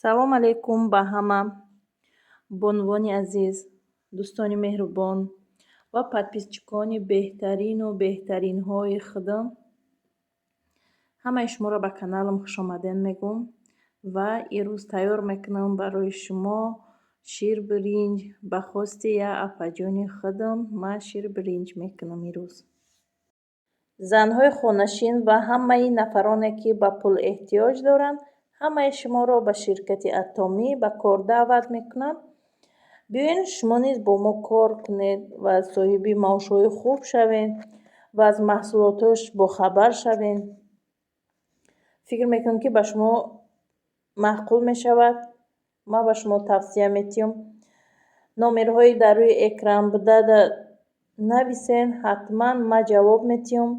Салом алейкум ба ҳама бонувони азиз, дӯстони меҳрубон ва подписчикони беҳтарину беҳтаринҳои худам. Ҳамаи шуморо ба каналам хушомадед мегӯм ва ирӯз тайёр мекунам барои шумо ширбиринҷ. Ба хости як апаҷони худам ман ширбиринҷ мекунам ирӯз. Занҳои хонашин ва ҳамаи нафароне, ки ба пул эҳтиёҷ доранд, ҳамаи шуморо ба ширкати Атомӣ ба кор даъват мекунам. Биёед, шумо низ бо мо кор кунед ва соҳиби маошҳои хуб шавед ва аз маҳсулотош бохабар шавед. Фикр мекунам, ки ба шумо маъқул мешавад. Ман ба шумо тавсия метиҳам. Номерҳои дар рӯи экран буда нависен, ҳатман ман ҷавоб метиҳам.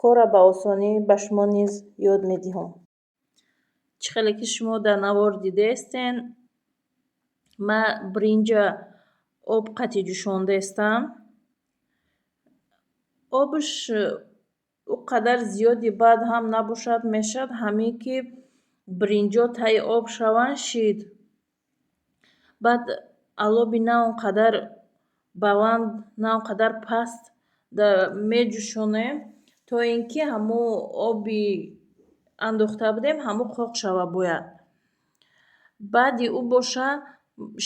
Корро ба осонӣ ба шумо низ ёд медиҳам. Чӣ хеле ки шумо дар навор дидаестен, ман биринҷа об қатӣ ҷӯшондаестам. Обаш ӯ қадар зиёди бад ҳам набошад, мешавад, ҳамин ки биринҷҳо таи об шаванд, шид. Баъд алоби на он қадар баланд, на он қадар паст меҷӯшонем, то ин ки ҳамун оби андохта будем, ҳамун қоқ шава бояд. Баъди ӯ боша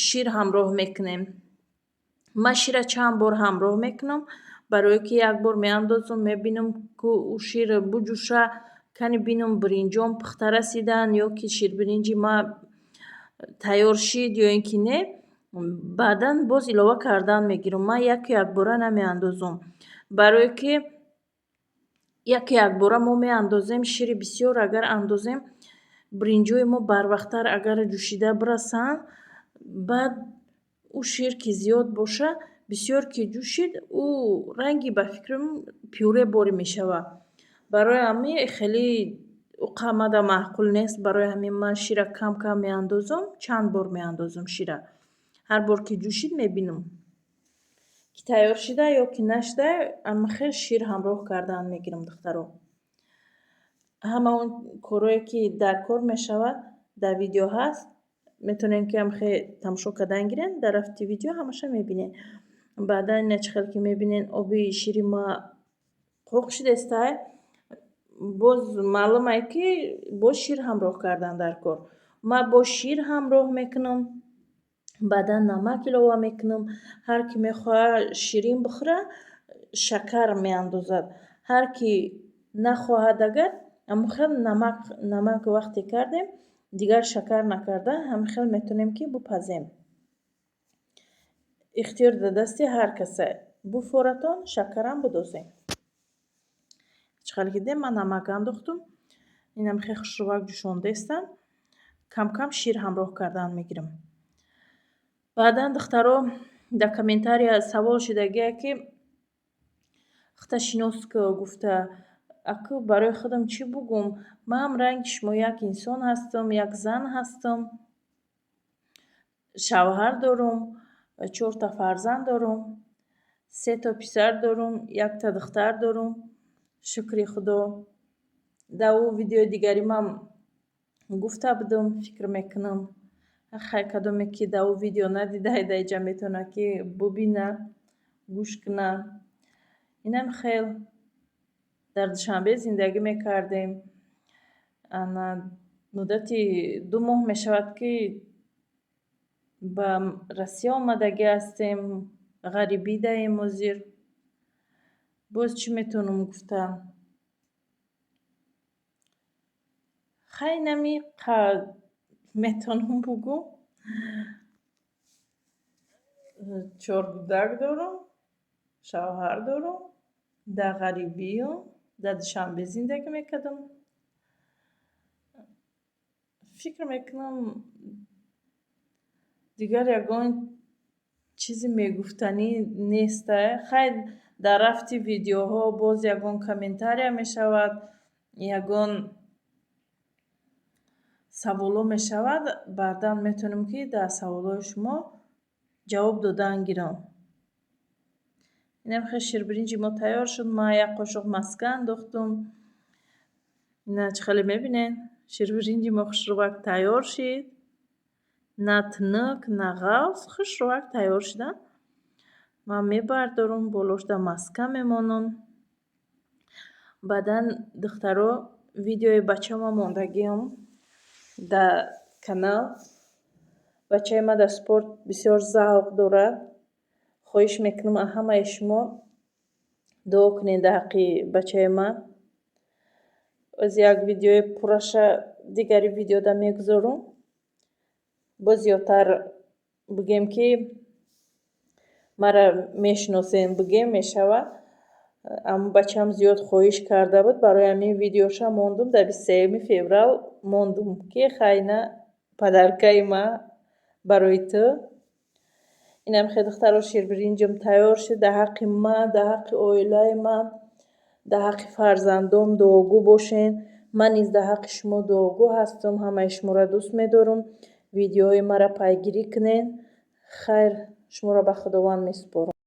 шир ҳамроҳ мекунем. Ман шира чанд бор ҳамроҳ мекунам, барое ки як бор меандозам, мебинам, ку ӯ шир буҷӯша, кани бинам, биринҷом пухта расиданд ё ки ширбиринҷи ман тайёр шид ё ин ки не. Баъдан боз илова кардан мегирам. Ман яку якбора намеандозам, барое ки яку якбора мо меандозем, шири бисёр агар андозем, биринҷҳои мо барвақттар агар ҷӯшида бирасанд, баъд ӯ шир ки зиёд боша, бисёр ки ҷӯшид, ӯ ранги, ба фикрам, пюре борӣ мешавад. Барои ҳамин хеле ӯ қамада маъқул нест. Барои ҳамин ман шира кам кам меандозам, чанд бор меандозам шира. Ҳар бор ки ҷӯшид, мебинам, ки тайёр шида ё ки нашуда, амхел шир ҳамроҳ кардан мегирам. Духтаро, ҳама он корое ки дар кор мешавад, дар видео ҳаст, метавонем ки ҳамхел тамошо кардан гирем. Дар рафти видео ҳамаша мебинед. Баъдан ина чӣ хел ки мебинед, оби шири ма қоқ шудестай. Боз маълумае, ки боз шир ҳамроҳ кардан дар кор. Ман боз шир ҳамроҳ мекунам, баъдан намак илова мекунам. Ҳар ки мехоҳад ширин бихӯра, шакар меандозад, ҳар ки нахоҳад агар, ҳамон хел намак. Намак вақте кардем, дигар шакар накарда, ҳамин хел метавонем ки бипазем. Ихтиёр дар дасти ҳар касе, буфоратон, шакарам бидозем. Чӣ хеле ки дидем, ман намак андохтум. Инам хеле хушрӯвак ҷӯшондаестам, кам-кам шир ҳамроҳ кардан мегирам. Баъдан, духтаро, дар комментария савол шудагие, ки худта шинос ку гуфта. Аку барои худам чӣ бугум? Ман ранги шумо як инсон ҳастам, як зан ҳастам, шавҳар дорум, чорта фарзанд дорум, сето писар дорум, якта духтар дорум, шукри Худо. Дар ӯ видеои дигаримам гуфта будам, фикр мекунам. Хай, кадоме ки дар ӯ видео надида, дар инҷа метавонад ки бубина, гӯш кунад. Инам хел дар Душанбе зиндагӣ мекардем. Ана муддати 2 моҳ мешавад, ки ба Россия омадагӣ ҳастем, ғарибӣ даем ҳозир. Боз чӣ метавонам гуфта? Хай, инами метавонам бугум. Чор кӯдак дорум, шавҳар дорум, дар ғарибиюм, дар Душанбе зиндагӣ мекардам. Фикр мекунам, дигар ягон чизи мегуфтанӣ неста. Хай, дар рафти видеоҳо боз ягон комментария мешавад, ягон саволҳо мешавад, баъдан метавонем, ки дар саволҳои шумо ҷавоб додан гирам. Инам хел ширбиринҷи мо тайёр шуд. Ман як қошуқ маска андохтум. Ина чӣ хеле мебинед, ширбиринҷи мо хушрӯвак тайёр шид. На тунук, на ғафз, хушрӯяк тайёр шуданд. Ман мебардорам, болошда маска мемонам. Баъдан, духтаро, видеои бачама мондагиам дар канал. Бачаи ман дар спорт бисёр завқ дорад. Хоҳиш мекунам аз ҳамаи шумо, дуо кунед дар ҳаққи бачаи ман. Оз як видеои пурраша дигари видеода мегузорам. Боз зиёдтар бигем, ки мара мешиносем, бигем мешавад. Аммо бачаам зиёд хоҳиш карда буд, барои ҳамин видеоша мондум. Дар 23-юми феврал мондум, ки хайна подаркаи ма барои ту. Инам хел, духтаро, ширбиринҷам тайёр шуд. Дар ҳаққи ман, дар ҳаққи оилаи ман, дар ҳаққи фарзандом дуогӯ бошед. Ман низ дар ҳаққи шумо дуогӯ ҳастам. Ҳамаи шуморо дӯст медорам. Видеоҳои маро пайгирӣ кунед. Хайр, шуморо ба Худованд месупорам.